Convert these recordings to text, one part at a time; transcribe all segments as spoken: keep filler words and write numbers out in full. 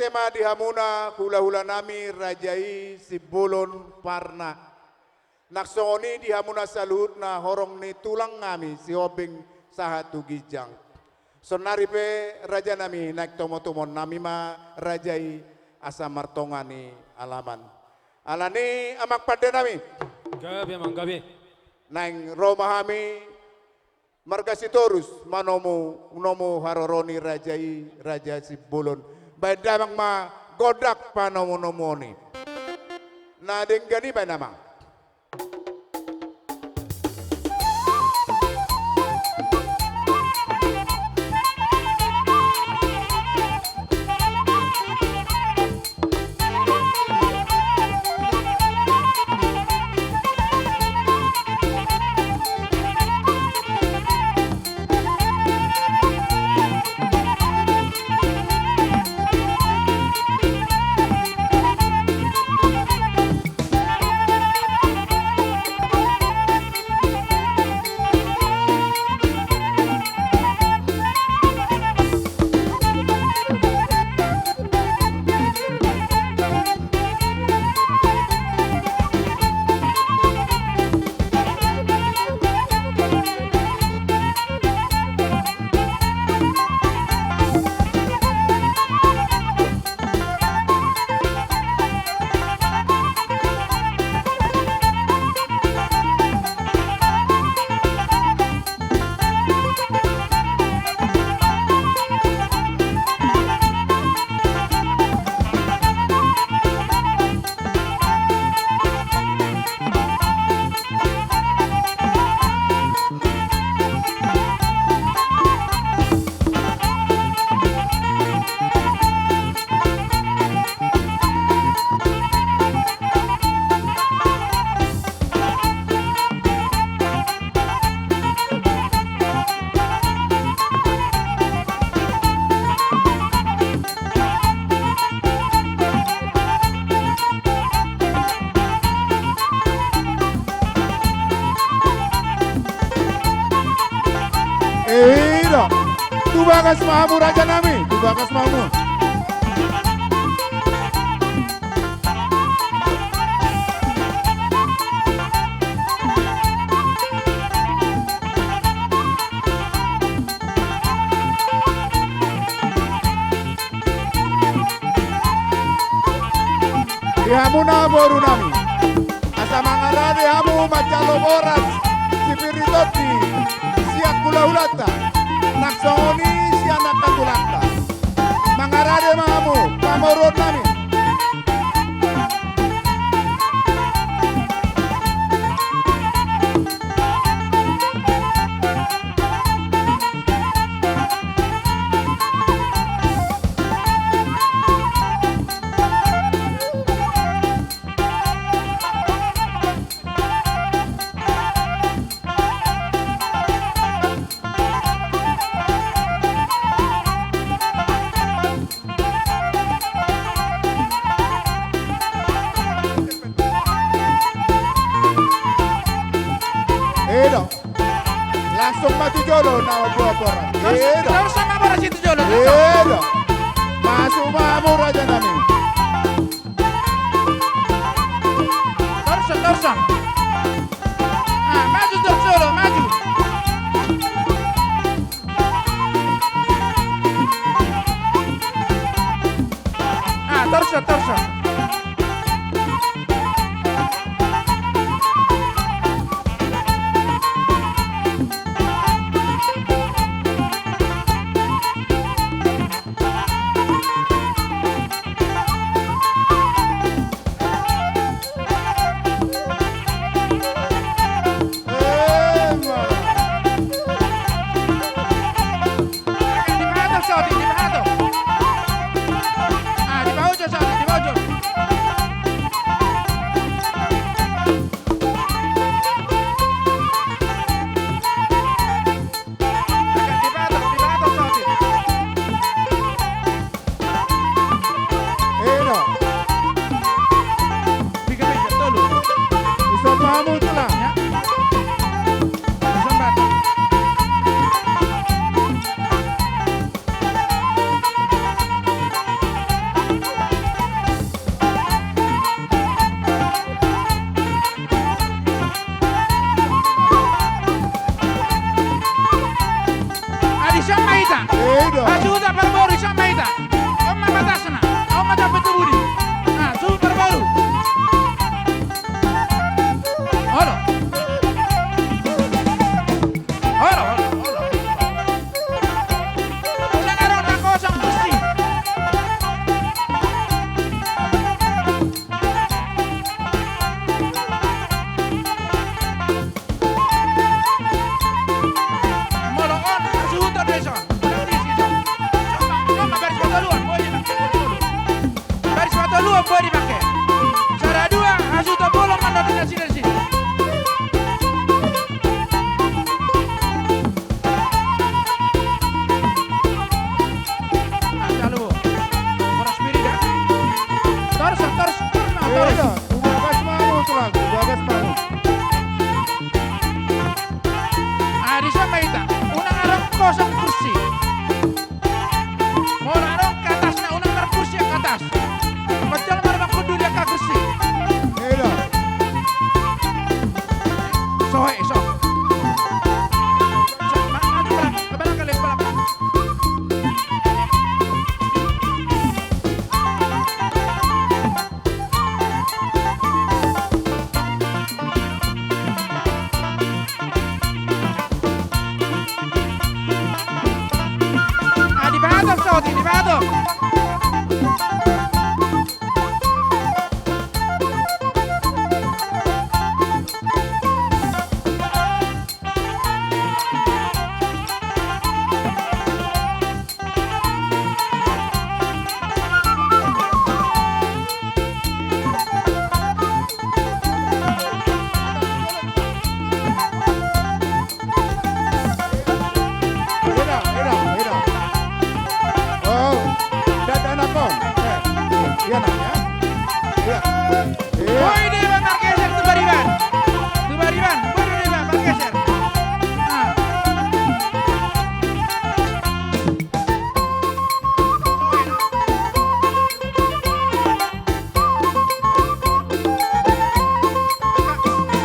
ma di hamuna hulahulanami raja i Simbolon Parna. Nang songon i di hamuna saluhutna horong ni tulangnami Sihombing sahat tu ginjang. Saonnari pe rajanami naeng tomotomonnami ma raja i asa martonga ni alaman. Alani amang pandenami. Gabe amang gabe. Naeng ro ma hami marga Sitorus manomu nomu haroro ni raja i, raja Simbolon. Baen damang ma gondang panomunomuon i. Na denggan i baen amang. Ida, tu bagas ma hamu rajanami, tu bagas ma hamu. Di hamuna borunami, asa mangarade hamu manjalo boras sipir ni tondi sian hulahulanta, nang songon i sian angka tulangta. Mangarade ma hamu pamoruonnami. Ida, langsung ma tu jolo na mamboan boras. Ida, torus ma boras i tu jolo. Ida, masuk ma hamu rajanami. Torus, torus. Ah, maju torus jolo, maju. Ah, torus, torus. Dison ma hita. Hasuhuton parboru, dison ma hita. On ma batasna. On ma jampe tu budi. Nah, suhut parboru. Olo. Olo, olo, olo. Unang adong na kosong kursi. Molo on hasuhuton do dison. Unang disi dison. Coba, coba baris patoluan, boi dipake. Baris patoluan, boi dipake. Sada dua, hasuhuton bolon mandok nasida disi. Nah, jalo. Horas piri da. Torus, torus, torus, nah, torus. Iya, udah gas manu tulang, udah gas manu. Ah, dison ma hita. Unang adong kosong kursi. Molo adong katasna, unang markursi angka atas. Pajal ma markundul di angka kursi. Iya. Sohe, sohe. Ah, dibatok, Soti, dibatok. Eda, eda, eda. Oh, eda, eda, na, Tom. Eh, iya, na, ya. Iya. Iya. Boi do iba margeser tu bariban. Tu bariban, boi do iba margeser. Nah.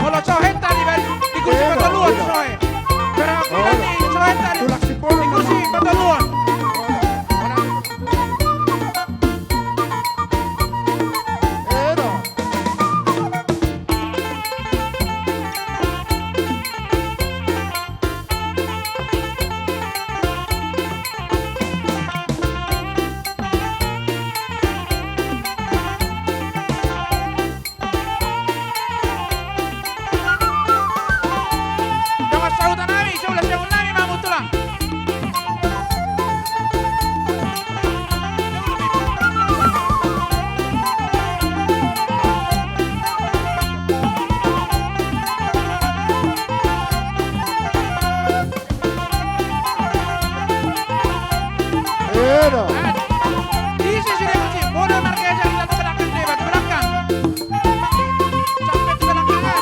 Molo sohe tadi, di kursi patoluan sohe. Berapa kursi sohe tadi? Di kursi patoluan. Dongan sahuta nami, saula siamun nami ma hamu tulang. Eda. Isi sude kunci, bodo margeser, ita tu belakang deba, tu belakang. Sampe tu belakang.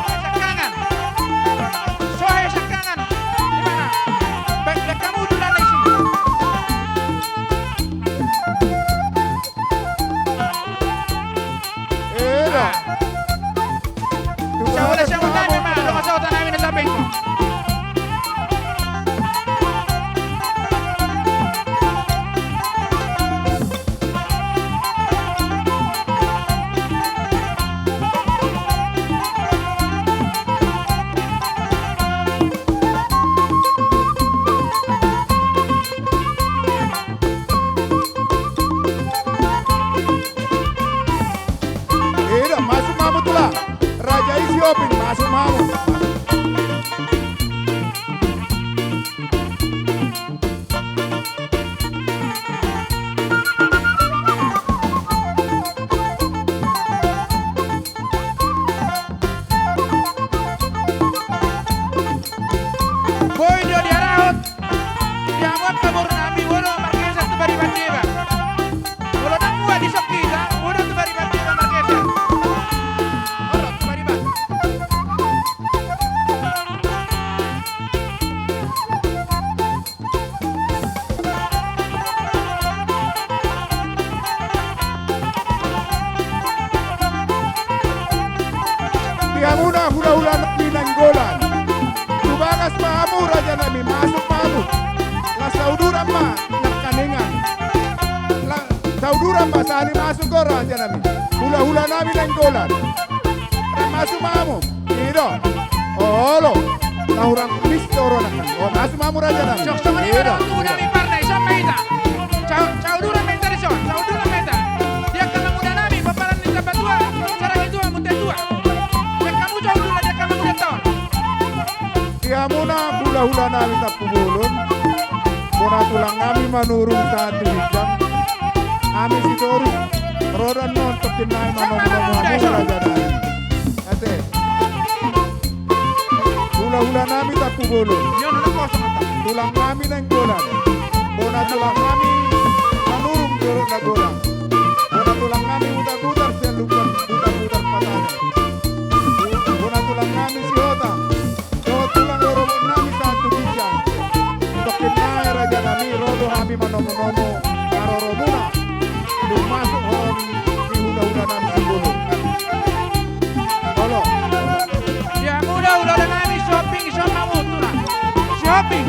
Sangkangan. Sohe sangkangan. Di mana? Baik, baik, hamu tulang di sini. Eda. Saula siamun nami ma, dongan sahuta nami na tapengko. Eda, masuk ma hamu tulang. Raja i Sihombing, masuk ma hamu. Boi do diarahon. Di hamu angka boru nami, olo margeser tu bariban deba. Olo na muat di son hita, olo tu bariban deba margeser. Olo tu bariban. Di hamuna hulahula nami Nainggolan. Tu bagas ma hamu raja nami, masuk ma hamu. Las sauduran ma nangkaningan. Las sauduran ma sahali masuk ho raja nami. Hulahula nami Nainggolan. Las masuk ma hamu. I do. Olo. Na hurang mis do ro nangkin. O, masuk ma hamu raja nami. Sok, sok, i do. Hulahula nami Parna, ison ma hita. Sau-, sauduran ma hita dison, sauduran ma hita. Di angka namuda nami, pomparan ni Tambatua, Sarang Itua, Munte Tua. Di angka hamu sauduran, di angka namuda ton. Di hamuna hulahula nami Tampubolon. Bona tulang nami Manurung sahat tu ginjang. Hami sitorus ro do annon tongkin nai manomunomu hamu raja nami. Ate. Hulahula nami Tampubolon. Tulang nami Nainggolan. Bona tulang nami Manurung Dolok Nagodang. Bona tulang nami Butarbutar sian Lumban Butarbutar Patane. Bona tulang nami Sihotang. Dohot tulang rorobot nami sahat tu ginjang. Tongkin nai raja nami, ro do hami manomunomu haroromuna. Dung masuk horong ni hulahula nami Sibulung. Olo. Di hamu hulahula nami Sihombing, ison ma hamu tulang. Sihombing.